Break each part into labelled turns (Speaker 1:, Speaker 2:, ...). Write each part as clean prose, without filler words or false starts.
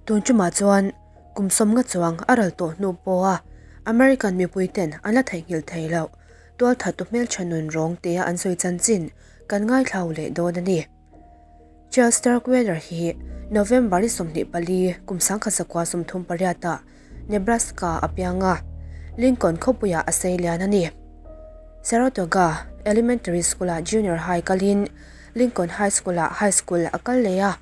Speaker 1: Tun tumah chuan kum 50 chuang a ral tawh hnu pawha American mipuiten an la theihnghilh thei loh tualthattu hmeltha nun rawng tia an sawi chanchin kan ngaithlau leh dawn a ni. Charles Starkweather hi November ni 24 kum 1938 ah Nebraska a piang a, Lincoln khawpuiah a sei lian a ni. Saratoga Elementary School-ah junior high kalin Lincoln High School-ah high school a kal leh a.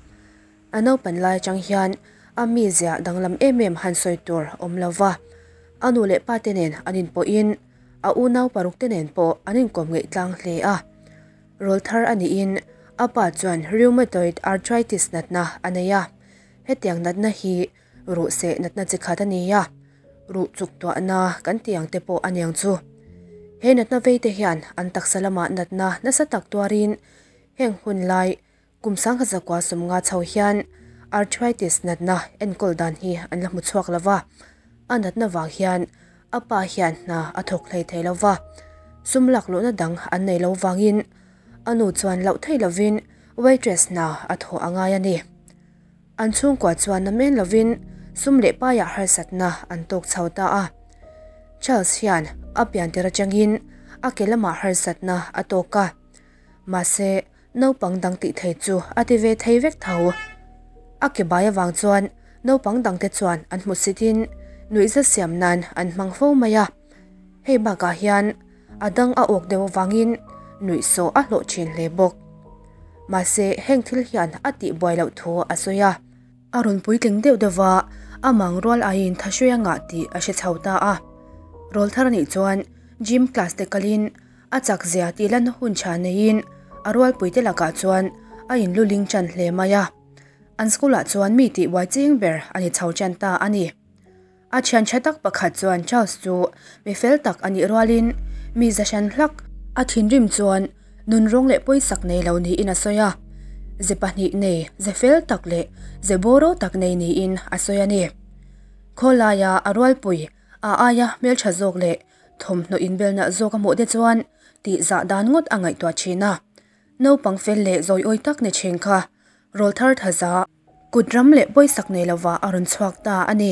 Speaker 1: A naupan lai atang hian a mizia danglam em em han sawi tur awm lo va, a nu leh pa te nen an inpawhin a unau paruk te nen pawh an inkawm ngeih tlang hle a. Rawlthar a niin a pa chuan rheumatoid arthritis natna a nei a, hetiang natna hi ruh seh natna chi khat a ni a, ruh chuk tuahna kan tih ang te pawh a niang chu. He natna vei te hian an taksa lamah natna nasa tak tuarin heng hun lai kum 1950 chho hian arthritis natna enkawl dan hi an la hmu chhuak lo va, a natna vang hian a pa hian hna a thawk hlei thei lo va, sum lak luhna dang an nei lo vangin a nu chuan loh thei lovin waitress hna a thawh a ngai a ni. An chhungkua chuan na men lovin sum leh paiah harsatna an tawk chho ta a. Charles hian a pian tir atangin a ke lamah harsatna a tawk a, mahse naupang dang tih thei chu a ti ve thei vek tho. A ke bai avang chuan naupang dangte chuan an hmusitin nuihza siam nan an hmang fo mai a. Hei bakah hian a dang a awk deuh avangin nuihsawh a hlawh thin hle bawk. Mahse heng thil hian a tih buai loh thu a sawi a. A rawn puitling deuh deuh va, a mang rual aiin thahrui a ngah tih a hre chho ta a. Rawlthar anih chuan gym class te kalin a chak zia tih lanna hun tha neiin a rualpuite lakah chuan a inluling tan hle mai a. An school ah chuan mi tih buai ching ber a ni chho tan ta a ni. A thian tha tak pakhat chuan Charles chu mi fel tak a nih rualin mi za hran hlak a thinrim chuan nun rawng leh pawisak nei lo niin a sawi a, ze pahnih nei, ze fel tak leh ze bawraw tak nei niin a sawi a ni. Khawlaia a rualpui a aia hmeltha zawk leh thawmhnaw inbelna zawk a hmuh te chuan tih zah dan ngawt a ngaihtuah thin a, naupang fel leh zawiawi tak ni thin kha rawlthar thaza kut ram leh pawisak nei lova a rawn chhuak ta a ni.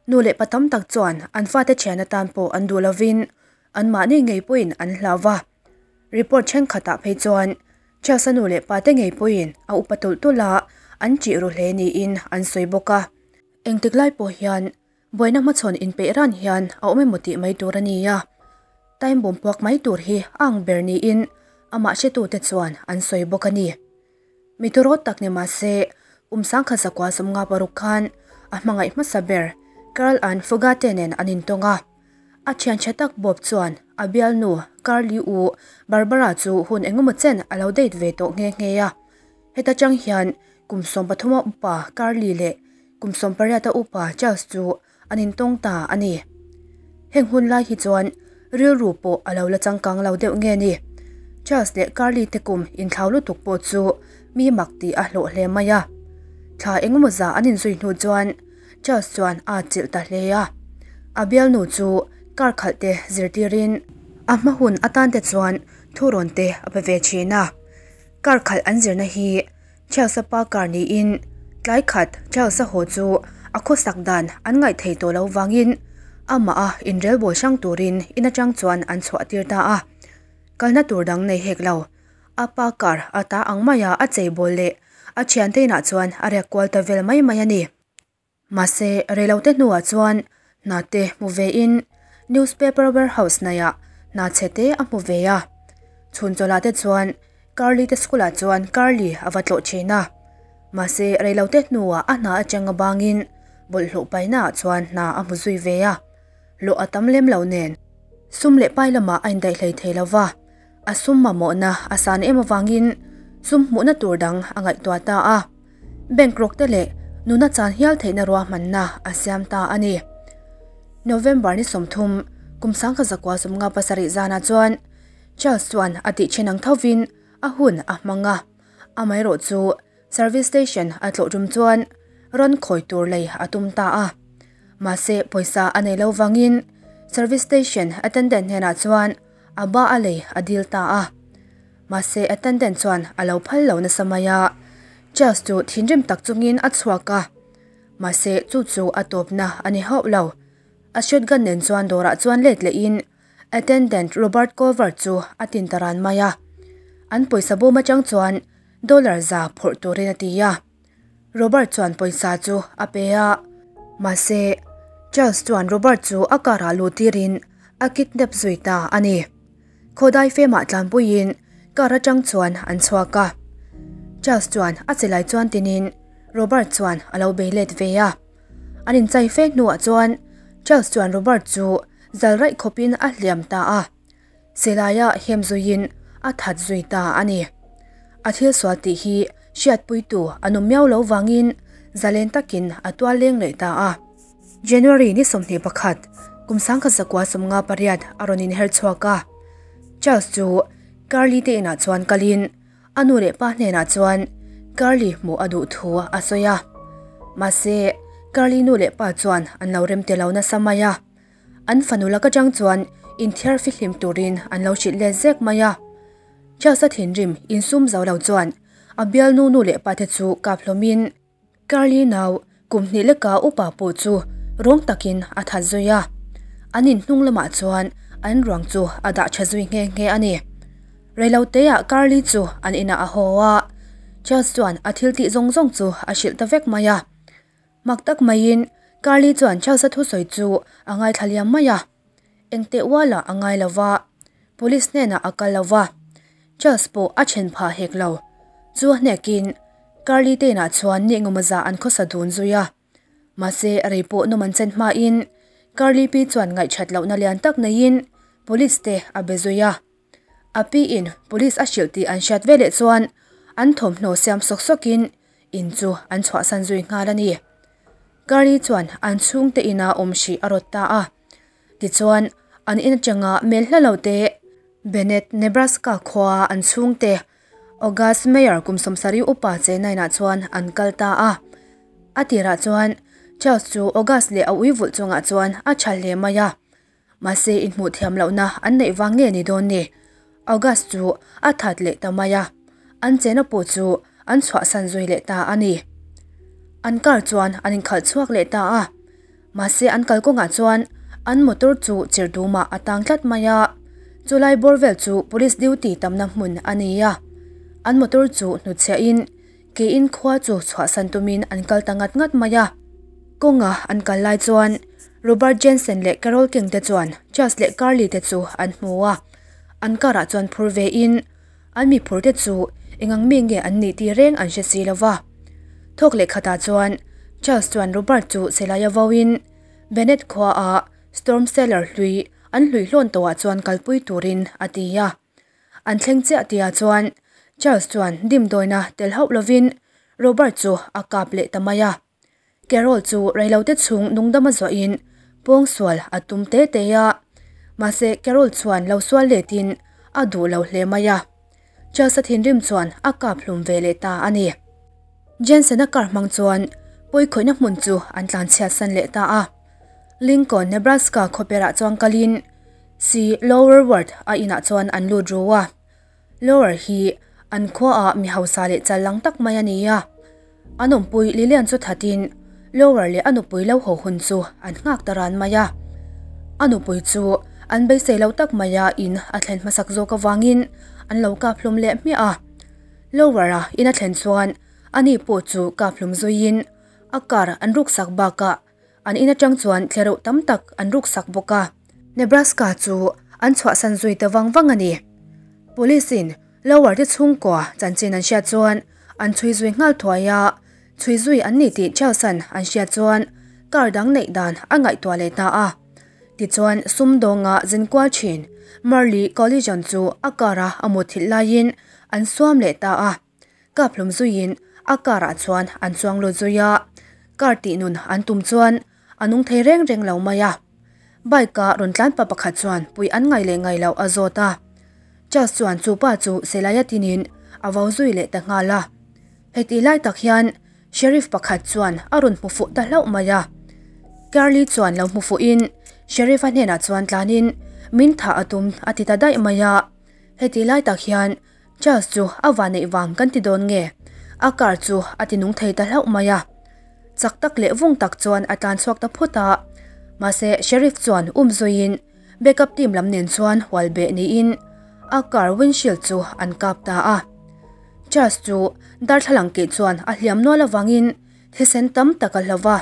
Speaker 1: Nu leh pa tam tak chuan an fate thian atan pawh an duh lovin anmahni ngei pawhin an hlau va. Report thenkhatah phei chuan Charles-a nu leh pate ngei pawhin a upa tulh tulh a, an ṭih ru hle niin an sawi bawk a. Engtik lai pawh hian buaina hmachhawn inpeih ran hian a awm emaw tih mai tur a ni a, time bomb puak mai tur hi a ang ber niin amah hretute chuan an sawi bawk a ni. Mi turawt tak ni mah se, kum 1956 khan a hmangaih hmasa ber Carl Ann Fugate nen an intawng a. A thian tha tak Bob chuan a bialnu Carly u Barbara chu hun engemaw chen a lo date ve tawh nghe nghe a. Heta chang hian kum 13 a upa Carly leh kum 18 a upa Charles chu an intawng ta a ni. Heng hun lai hi chuan rilru pawh a lo la changkang lo deuh nge ni. Charles leh Carly te kum inthlau lutuk pawh chu mi mak tih a hlawh hle mai a. Thla engemaw za an inzui hnu chuan Charles chuan a chilh ta hle a. A bialnu chu kar khalh te zirtirin a hma hun atan te chuan thurawn te a pe ve thin a. Kar khalh an zirna hi Charles-a pa kar niin tlai khat Charles-a haw chu a khawsak dan an ngaih thei tawh lo vangin amah a inrelbawl hrang turin in atang chuan an chhuah tir ta a. Kalna tur dang nei hek lo. A pa kar a ta ang maia a cheibawl leh a thiante inah chuan a riak kual ta vel mai mai a ni. Mahse reilote hnuah chuan hna te hmu vein newspaper warehouse hnaihah hna chhe te a hmu ve a. Chhun chawlhah te chuan Carly te school ah chuan Carly a va tlawh thin a. Mahse reilote hnuah a hna atanga bangin bawlhhlawh paihnaah chuan hna a hmu zui ve a. Hlawh a tam lem lo nen sum leh pai lamah a indaih hlei thei lo va. A sum mamawhna a san em avangin sum hmuhna tur dang a ngaihtuah ta a. Bank rawk te leh nuna chan hial theihna ruahmanna a siam ta a ni. November ni 30, kum 1957 zanah chuan Charles chuan a tih thin ang thovin a hun a hmang a. Amaherawh chu service station a tlawh tum chuan rawn khawi tur lei a tum ta a. Mahse pawisa a nei lo vangin service station attendant hnenah chuan a ba a lei a dil ta a. Mahse attendant chuan a lo phal lo nasa mai a. Charles chu thinrim tak chungin a chhuak a. Mahse chu chu a tawpna a ni hauh lo. A shotgun nen chuan dawrah chuan let lehin attendant Robert Culver chu a tin ta ran mai a. An pawisa bawm atang chuan dollar za phawrh turin a ti a. Robert chuan pawisa chu a pe a. Mahse Charles chuan Robert chu a car ah luh tirin a kidnap zui ta a ni. Khawdai femah tlanpuiin car atang chuan an chhuak a. Charles chuan a chelai chuan tinin Robert chuan a lo bei let ve a. An inchai fe hnuah chuan Charles chuan Robert chu zal raih khawpin a hliam ta a. Silaia hem zuiin a that zui ta a ni. A thil sual tih hi hriatpuitu an awm miau lo vangin zalen takin a tual leng leh ta a. January ni 21, kum 1958 a rawn inher chhuak a. Charles chu Carly te inah chuan kalin a nu leh pa hnenah chuan Carly hmuh a duh thu a sawi a. Mahse, Carly nu leh pa chuan an lo rem te lo nasa mai a. An fanu lak atang chuan inthiar fihlim turin an lo hrilh let zek mai a. Charles-a thinrim insum zo lo chuan a bialnu nu leh pa te chu kap hlawmin Carly nau kum hnih leka upa pawh chu rawng takin a that zui a. An inhnung lamah chuan an ruang chu a dah tha zui nghe nghe a ni. Reiloteah Carly chu an inah a haw a, Charles chuan a thil tih zawng zawng chu a hrilh ta vek mai a. Mak tak maiin Carly chuan Charles-a thusawi chu a ngaithla liam mai a. Engteh ualah a ngai lo va, police hnenah a kal lo va, Charles pawh a then phah hek lo. Chu a hnekin Carly te inah chuan ni engemaw zah an khawsa dun zui a. Mahse rei pawh nawm an chen hmain Carly pi chuan ngaihthat lohna lian tak neiin police te a be zui a. A pi in police a hrilh tih an hriat veleh chuan an thawmhnaw siam sawk sawkin in chu an chhuahsan zui nghal a ni. Carly chuan an chhungte ina awm hrih a rawt ta a. Tichuan, an in atanga mel hla lo te Bennett, Nebraska khua an chhungte August Meyer kum 70 upa Chennai ah chuan an kal ta a. A tirah chuan Charles chu August leh a ui vulh chungah chuan a tha hle mai a. Mahse inhmuh thiam lohna an neih vang nge ni dawn ni? August chu a that leh ta mai a, an chena pawh chu an chhuahsan zui leh ta a ni. An car chuan an inkhalh chhuak leh ta a. Mahse an kalkawngah chuan an motor chu chirhdumah a tang tlat mai a, chulai bawr vel chu police duty tamna hmun a ni a. An motor chu hnutchhiahin kein khua chu chhuahsan tumin an kal ta ngat ngat mai a. Kawnga an kal lai chuan Robert Jensen leh Carol King te chuan Charles leh Carly te chu an hmu a, an car ah chuan phur vein an mi phur te chu engang mi nge an nih tih reng an hre si lo va. Thawk leh khatah chuan Charles chuan Robert chu silaia vauin Bennett khuaah Storm Cellar hlui an hlui hlawn tawhah chuan kalpui turin a ti a. An thleng chiah tihah chuan Charles chuan dimdawina tel hauh lovin Robert chu a kap leh ta mai a. Carol chu reilote chhung nungdama zuahin pawngsual a tum te te a, mahse Carol chuan lo sual letin a duh lo hle mai a. Charles-a thinrim chuan a kap hlum ve leh ta a ni. Jensen-a car hmang chuan pawikhawihna hmun chu an tlanchhiat san leh ta a. Lincoln, Nebraska khawperah chuan kalin C. Lower Ward a inah chuan an lut ru a. Lower hi an khuaah mi hausa leh chal lang tak mai a ni a. An awmpui Lilian chu thatin Lower leh a nupui lo haw hun chu an nghak ta ran mai a. A nupui chu an beisei lo tak maia in a thlen hmasak zawk avangin an lo kap hlum leh hmiah a. Lower-a in a thlen chuan ani pawh chu kap hlum zuiin a car an ruksak bakah An in atang chuan thlereuh tam tak an ruksak bawk a. Nebraska chu an chhuahsan zui ta vang vang a ni. Police in Lower te chhungkua chanchin an hriat chuan an chhui zui nghal thuai a, chhui zui an ni tih Charles-a'n an hriat chuan car dang neih dan a ngaihtuah leh ta a. Tichuan sumdawnga zin kual thin Marley Collision chu a car a a mutthilh laiin an suam leh ta a. Kap hlum zuiin a car ah chuan an chuang lut zui a, car tih nun an tum chuan a nung thei reng reng lo mai a. Bike a rawn tlan pa pakhat chuan pui an ngai leh ngai loh a zawt a. Charles chuan chu pa chu Selaia tinin a vo zui leh ta nghal a. Hetih lai tak hian Sheriff pakhat chuan a rawn hmu fuh ta hlauh mai a. Carly chuan lo hmu fuhin Sheriff a hnenah chuan tlanin min thah a tum a ti ta daih mai a. Hetih lai tak hian Charles chu a va neih vang kan ti dawn nge? A car chu a ti nung thei ta hlauh mai a. Chak tak leh vung tak chuan a tlan chhuak ta phut a. Mahse Sheriff chuan um zuiin backup team lam nen chuan hual beh niin a car windshield chu an kap ta a. Charles chu darthlalang keh chuan a hliam nual avangin thisen tam tak a hlo va.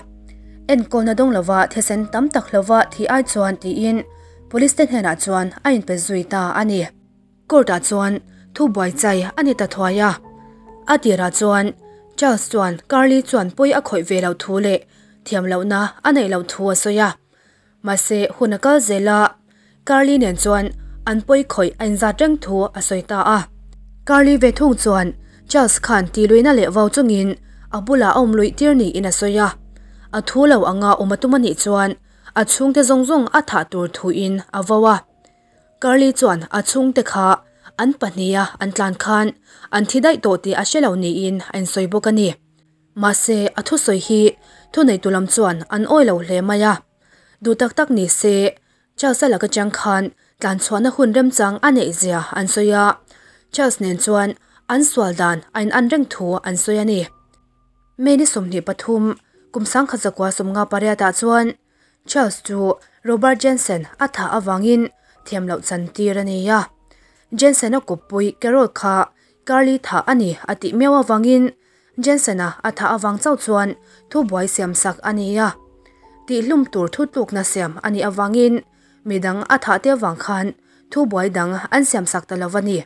Speaker 1: Enkawlna dawng lova thisen tam tak hlova thi ai chuan tiin police te hnenah chuan a inpe zui ta a ni. Court ah chuan thu buai chai a ni ta thuai a. A tirah chuan Charles chuan Carly chuan pawi a khawih ve loh thu leh thiam lohna a neih loh thu a sawi a. Mahse hun a kal zel a, Carly nen chuan an pawi khawih a inzat reng thu a sawi ta a. Carly ve thung chuan Charles khan ti luihna leh vau chungin a bulah a awm luih tir niin a sawi a. A thu lo anga awm a tum a nih chuan a chhungte zawng zawng a thah tur thuin a vo a. Carly chuan a chhungte kha an pahniha an tlan khan an thi daih tawh tih a hre lo niin a insawi bawk a ni. Mahse, a thusawi hi thuneitu lam chuan an awi lo hle mai a. Duh tak tak ni se, Charles-a laka chang khan tlanchhuahna hun remchang a neih zia an sawi a, Charles nen chuan an sual dan a inan reng thu an sawi a ni. May ni 23, kum 1958 ah chuan Charles chu Robert Jensen a thah avangin thiam loh chan tir a ni a. Jensen a kawppui Carol kha Carly thah a ni a tih miau avangin Jensen-a a thah avang chauh chuan thubuai siam sak a ni a. Tihhlum tur thutlukna siam a nih avangin midang a thah te avang khan thubuai dang an siam sak ta lo a ni.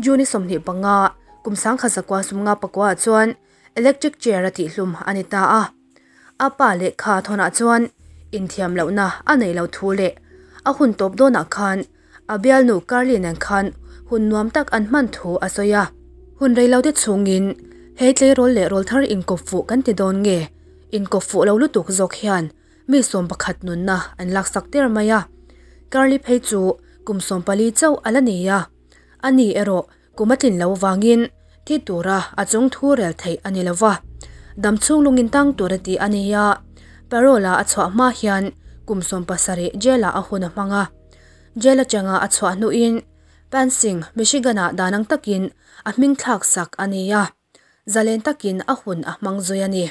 Speaker 1: June 25, kum 1959 ah chuan electric chair a tihhlum a ni ta a. A pa lehkha thawnah chuan inthiam lohna a neih loh thu leh a hun tawp dawnah khan a bialnu Carly nen khan hun nuam tak an hman thu a sawi a. Hun reilote chhungin he tleirawl leh rawlthar inkawp fuh kan ti dawn nge inkawp fuh lo lutuk zawk hian mi 11 nunna an laksak der mai a. Carly phei chu kum 14 chauh a la ni a. A ni erawh kum a tlin lo vangin thi tura a chung thu rel theih a ni lo va. Dam chhung lungin tang tura tih a ni a. Parole-a a chhuah hma hian kum 17 jail-ah a hun a hmang a. Jail atanga a chhuah hnuin Pansing, Michigan-ah dan ang takin a hming thlak sak a ni a. Zalen takin a hun a hmang zui a ni.